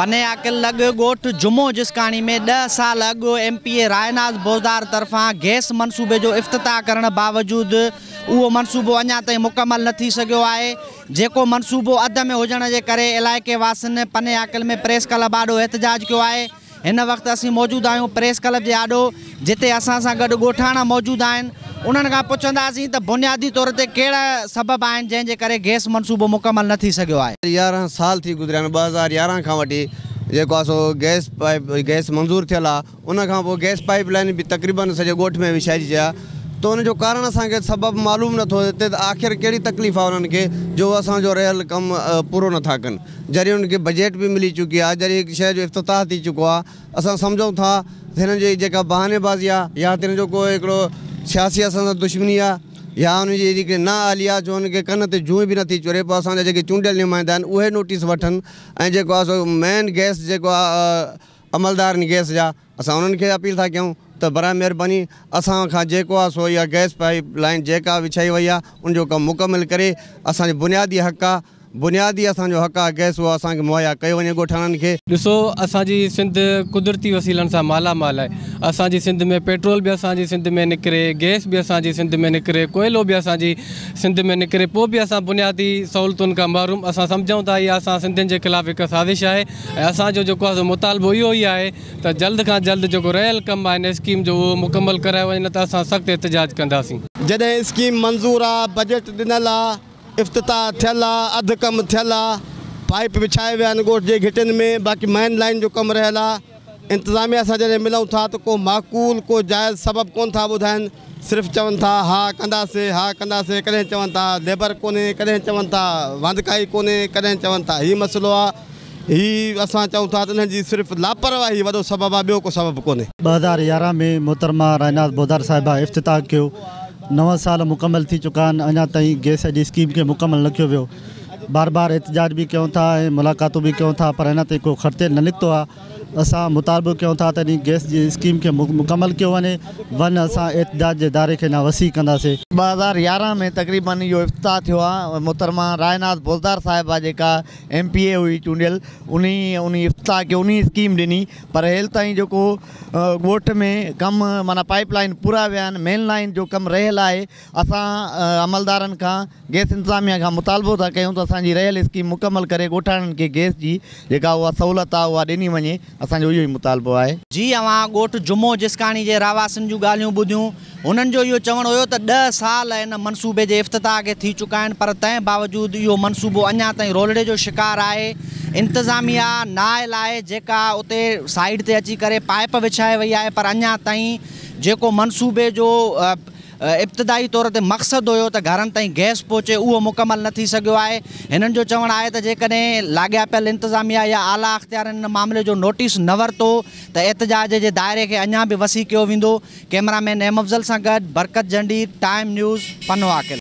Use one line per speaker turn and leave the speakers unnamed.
پني عاقل لڳ ڳوٺ جمعو جسڪاڻي ۾ 10 سال اڳ M P A Rainaz Bozdar طرفان گئس منصوبي جو افتتاح ڪرڻ باوجود اهو منصوبو اڃا تائين مڪمل نه ٿي سگهيو آهي، جيڪو منصوبو اڌ ۾ هجڻ جي ڪري علائقي واسين پني عاقل ۾ پريس ڪلب آڏو احتجاج ڪيو آهي. هن وقت اسين موجود آهيون پريس ڪلب جي آڏو جتي اسان سان گڏ ڳوٺاڻا موجود آهن انهن کان پڇنداسين ته بنيادي طور تي ڪهڙا سبب آهن جنهن جي ڪري گئس منصوبو مڪمل نه ٿي سگهيو آهي.
11 سال ٿي گذريا آهن 2011 کان وٺي جيڪو آهي سو گئس پائيپ گئس منظور ٿيل آهي ان کان پوء گئس پائيپ لائين به تقريبن سڄي ڳوٺ ۾ وڇائجي چڪي آهي ته ان جو ڪارڻ اسان کي سبب معلوم نه ٿو ٿئي ته آخر ڪهڙي تڪليف آهي انهن کي جو اسان جو رهيل ڪم پورو نه ٿا ڪن. جڏهن انهن کي بجيٽ به ملي چڪي آهي، جڏهن هڪ شيء جو افتتاح ٿي چڪو آهي، اسان سمجهون ٿا ته هنن جي جيڪا بهاني بازي آهي يا ته هنن جو ڪو هڪڙو سياسي اسان سان دشمني آهي يا انهن جي هڪڙي نا اهلي آهي جو انهن کي ڪن تي جونء به نٿي چري، پوء اسان جا جيڪي چونڊيل نمائندا آهن اهي نوٽيس وٺن ۽ جيڪو آهي سو مين گئس جيڪو آهي عملدار آهن گئس جا اسان انهن کي اپيل ٿا ڪيون ته براء مهرباني اسان کان جيڪو آهي سو اها گئس پائيپ لائين جيڪا وڇائي وئي آهي ان جو ڪم مڪمل ڪري اسان جو بنيادي حق آهي بنيادي اسان جو حق آهي گئس اهو اسان کي مهيا ڪيو وڃي ڳوٺاڻن کي.
ڏسو اسان جي سنڌ قدرتي وسيلن سان مالا مال آهي اسان جي سنڌ ۾ پيٽرول به اسان جي سنڌ ۾ نڪري گئس به اسان جي سنڌ ۾ نڪري ڪوئلو به اسان جي سنڌ ۾ نڪري پوء به اسان بنيادي سهولتن کان محروم اسان سمجهون ٿا اها اسان سنڌين جي خلاف هڪ سازش آهي ۽ اسان جو جيڪو آهي سو مطالبو اهو ئي آهي ته جلد کان جلد جيڪو رهيل ڪم آهي هن اسڪيم جو اهو مڪمل ڪرايو وڃي نه ته اسان سخت احتجاج ڪنداسين.
جڏهن اسڪيم منظور آ، بجيٽ ڏنل آ، افتتاح ٿيل آ، اڌ ڪم ٿيل آ، پائيپ وڇايا ويا آهن ڳوٺ جي گهٽين ۾ باقي مين لائين جو ڪم رهيل آ، انتظاميا سان جڏهن ملون ٿا ته ڪو معقول ڪو جائز سبب ڪونه ٿا ٻڌائن، صرف چون ٿا ها ڪنداسي ها ڪنداسي، ڪڏهن چون ٿا ليبر ڪونهي، ڪڏهن چون ٿا واندڪائي ڪونهي، ڪڏهن چون ٿا هي مسئلو آ، هي اسان چئون ٿا ته انهن جي صرف لاپرواهي وڏو سبب آ ٻيو ڪو سبب ڪونهي.
2011 ۾ محترمه رائناز بوزدار صاحبه افتتاح ڪيو، 9 سال مڪمل ٿي چڪا آهن اڃا تائين گئس جي اسڪيم کي مڪمل نه ڪيو ويو، بار بار احتجاج به ڪيون ٿا ۽ ملاقاتون به ڪيون ٿا پر اڃا تائين ڪو خرتيل نه نڪتو آ. اسان مطالبو ڪيون ٿا ته انهي گئس جي اسڪيم کي مڪمل ڪيو وڃي ورنه اسان احتجاج جي دائري کي اڃا وسيع ڪنداسين.
2011 ۾ تقريبن اهو افتتاح ٿيو آ محترمه رائناز بوزدار صاحبه جيڪا ايم پي اي هئي چونڊيل انهي انهي افتتاح ڪيو انهي اسڪيم ڏني پر هيل تائين جيڪو ڳوٺ ۾ ڪم معنيٰ پائيپ لائين پورا ويا آهن مين لائين جو ڪم رهيل آهي اسان عملدارن کان گئس انتظاميا کان مطالبو ٿا ڪيون ته اسان جي رهيل اسڪيم مڪمل ڪري ڳوٺاڻن کي گئس جي جيڪا اها سهولت آهي اها ڏني وڃي اسان جو اهو ئي مطالبو آهي.
جي اوهان ڳوٺ جمعو جسڪاڻي جي رهواسين جون ڳالهيون ٻڌيون هنن جو اهو چوڻ هيو ته 10 سال ان منصوبي جي افتتاح کي ٿي چڪا آهن پر تنهن باوجود اهو منصوبو اڃا تائين رولڙي جو شڪار آهي انتظاميا نااهل آهي جيڪا اتي سائيڊ تي اچي ڪري پائيپ وڇائي وئي آهي پر اڃا تائين جيڪو منصوبي جو ابتدائي طور تي مقصد هيو ته گهرن تائين گئس پهچي اهو مڪمل نه ٿي سگهيو آهي. هنن جو چوڻ آهي ته جيڪڏهن لاڳاپيل انتظاميا يا اعليٰ اختيارين ان معاملي جو نوٽيس نه ورتو ته احتجاج جي دائري کي اڃا به وسيع ڪيو ويندو. ڪئميرا مين احمد افضل سان گڏ برڪت جهنڊير، ٽائيم نيوز، پنوعاقل.